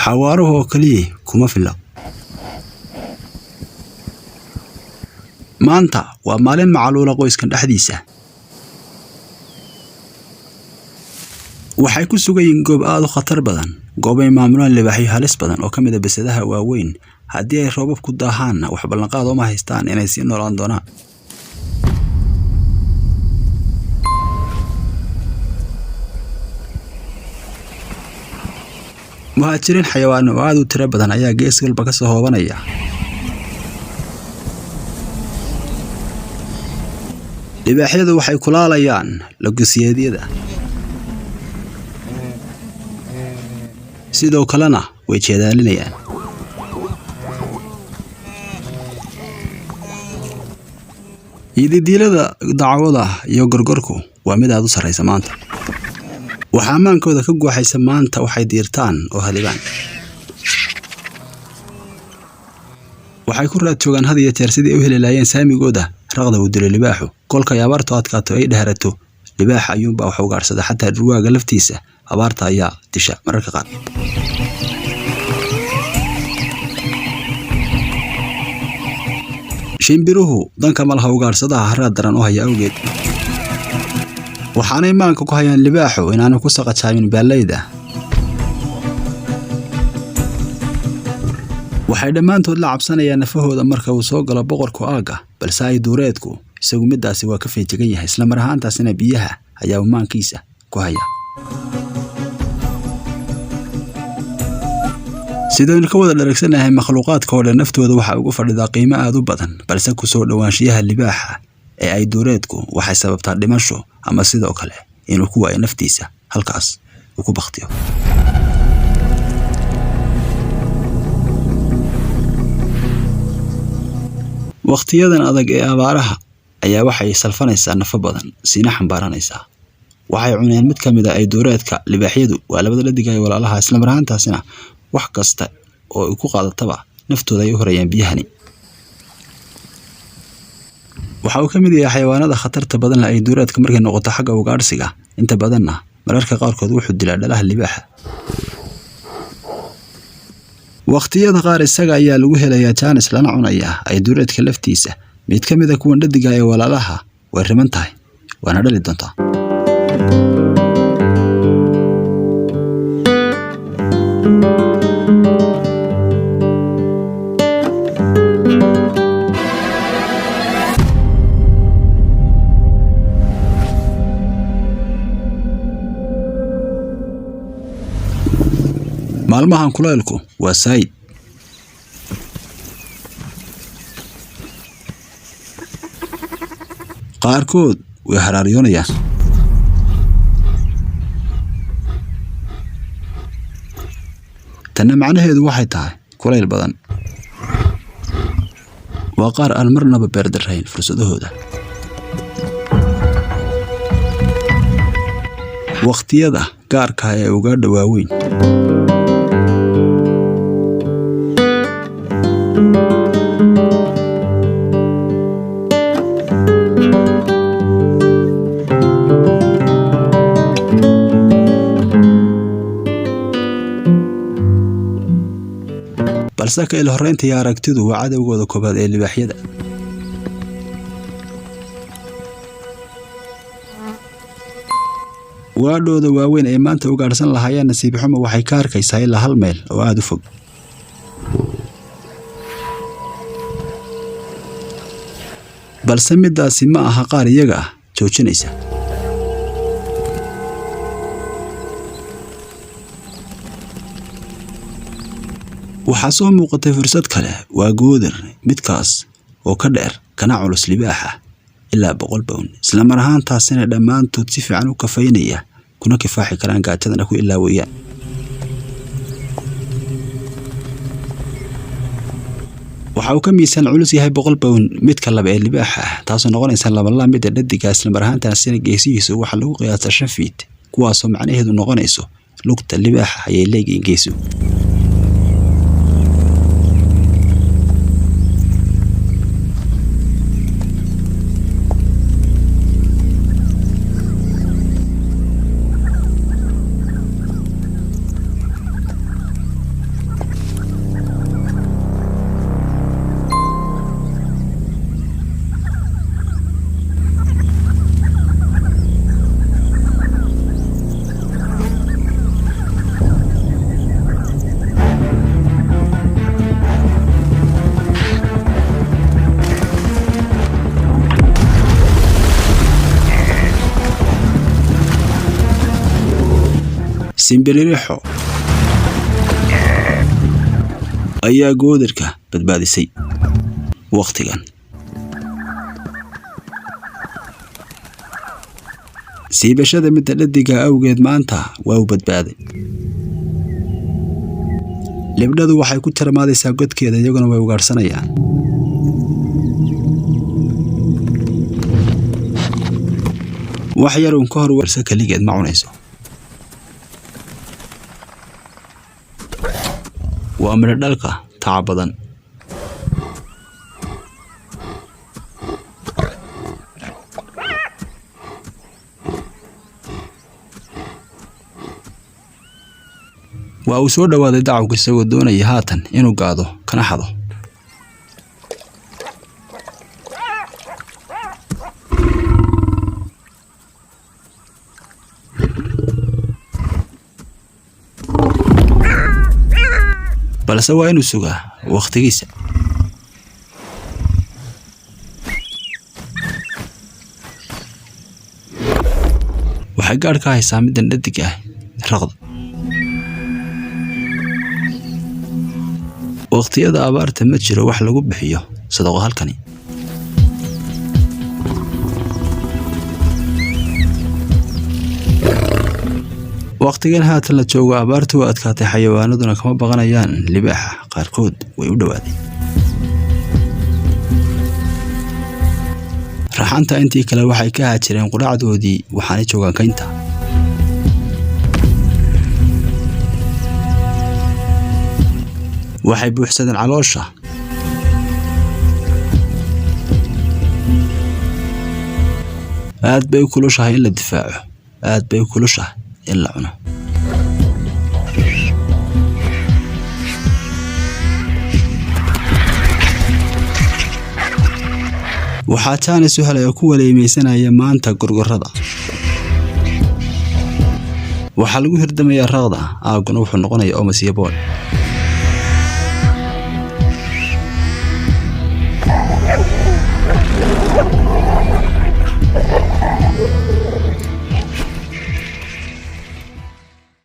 Xawaaruhu oo keliya kuma filla. Maanta waa maalin macaluula qoyskan dhexdiisa. Waxay ku sugan yihiin goob aad u khatar badan, goob ay maamulaan libaaxyo halis badan oo ka mid ah bisadaha waaweyn. Haddii ay roobab ku daahaanna, wax ballanqaad uma haystaan inay sii noolaan doonaan. Muhaajiriin xayawaan oo aad u tiro badan ayaa gees walba ka soo hoobanaya. Libaaxyadu waxay kulaalayaan logosiyaadyada. Sidoo kalena way jeedaalinayaan. Yididiilada dacwada iyo gorgorku waa mid aad u sarreysa maanta. Waxaa ammaankooda ka guuxaysa maanta waxay diirtaan oo halibaan. Waxay ku raad joogaan had iyo jeer sidii ay u heli lahaayeen saamigooda raqda uu dilo libaaxu. Kolkay abaartu adkaato ay dhehrato, libaaxa ayuunbaa wax ugaadhsada, xataa dhurwaaga laftiisa abaarta ayaa disha mararka qaar. Shimbiruhu danka ma laha ugaadhsadaha haraad daran u haya awgeed. Waxaanay maanka ku hayaan libaaxu inaanu ku saqajaamin baallayda. Waxay dhammaantood la cabsanayaan nafahooda marka uu soo galo boqorku aagga, balse ay duureedku isagu middaasi waa ka feejigan yahay, isla mar ahaantaasina biyaha ayaa uu maankiisa ku haya. Sidaynu ka wada dharagsanahay, makhluuqaadka oo dhan naftooda waxaa ugu fadhidaa qiimo aad u badan, balse ku soo dhowaanshiyaha libaaxa ee ay duureedku waxay sababtaa dhimasho ama sidoo kale inuu ku waayo naftiisa halkaas uu ku bakhtiyo. Wakhtiyadan adag ee abaaraha ayaa waxay salfanaysaa nafo badan, siina xambaaranaysaa. Waxay cuneen mid ka mid ah ay duureedka. Libaaxyadu waa labada dhadiga ee walaalaha, isla mar ahaantaasina wax kasta oo ay ku qaadataba naftooda ay u horayaan biyahani. Waxa uu ka mid yahay xayawaanada khatarta badan leh ay duureedka markay noqoto xagga ugaadhsiga. Inta badanna mararka qaarkood wuxuu dilaa dhalaha libaaxa. Waqtiyada qaar isaga ayaa lagu helayaa jaanis lana cunayaa ay duureedka laftiisa. Mid ka mid ah kuwan dhadiga ee walaalaha way riman tahay, waana dhali doontaa. Maalmahan kulaylku waa saayid. Qaarkood way haraaryoonayaan. Tanna macnaheedu waxay tahay kulayl badan. Waa qaar aan marnaba beerdarayn fursadahooda. Waqtiyada gaarka ah ee ugaadha waaweyn. Balse ka il horreynta iyo aragtidu waa cadowgooda koobaad ee libaaxyada. Ugaadhooda waaweyn ee maanta ugaadhsan lahaayeen nasiib xumo waxay ka arkaysaa ilaa hal meel oo aad u fog. Balse middaasi ma aha qaar iyaga ah joojinaysa. Waxaa soo muuqatay fursad kale, waa goodir, midkaas oo ka dheer kana culus libaaxa ilaa 100 pound, isla mar ahaantaasina dhammaantood si fiican u kafaynaya kuna kifaaxi karaan gaajadana ku ilaawayaan. Waxa uu ka miisaan culus yahay 100 pound midka laba ee libaaxa ah, taasoo noqonaysa labanlaab midda dhadiga, isla mar ahaantaasina geesihiisu waxaa lagu qiyaasaa 5 feet, kuwaasoo macnaheedu noqonayso lugta libaaxa ayay leegihiin geesu. Simbirixo ayaa goodirka badbaadisay wakhtigan. Siibashada midda dhadiga awgeed maanta waa u badbaaday. Libdhadu waxay ku tarmaadaysaa godkeeda, iyaguna way ugaadhsanayaan. Wax yar uun ka hor warsa kaligeed ma cunayso. Waa midho dhalka tacab badan. Waa uu soo dhawaaday dacawga isagoo doonaya haatan inuu gaado kana xado. Balse waa inuu sugaa wakhtigiisa. Waxay gaadh ka haysaa middan dhadig ah raqda. Waqtiyada abaarta ma jiro wax lagu bixiyo sadaqo halkani. Waqtigan haatan la joogo abaartu waa adkaatay, xayawaanaduna kama baqanayaan libaaxa, qaarkood way u dhawaaday. Raxanta intii kale waxay ka haajireen quraacdoodii, waxaanay joogaan kaynta. Waxay buuxsadeen caloosha. Aad bay u kulushahay in la difaaco, aad bay u kulushahay in la cuno. Waxaa jaanis u helay oo ku waleemeysanaya maanta gorgorrada. Waxaa lagu hirdamayaa raqda, aagguna wuxuu noqonayaa omas iyo boodh.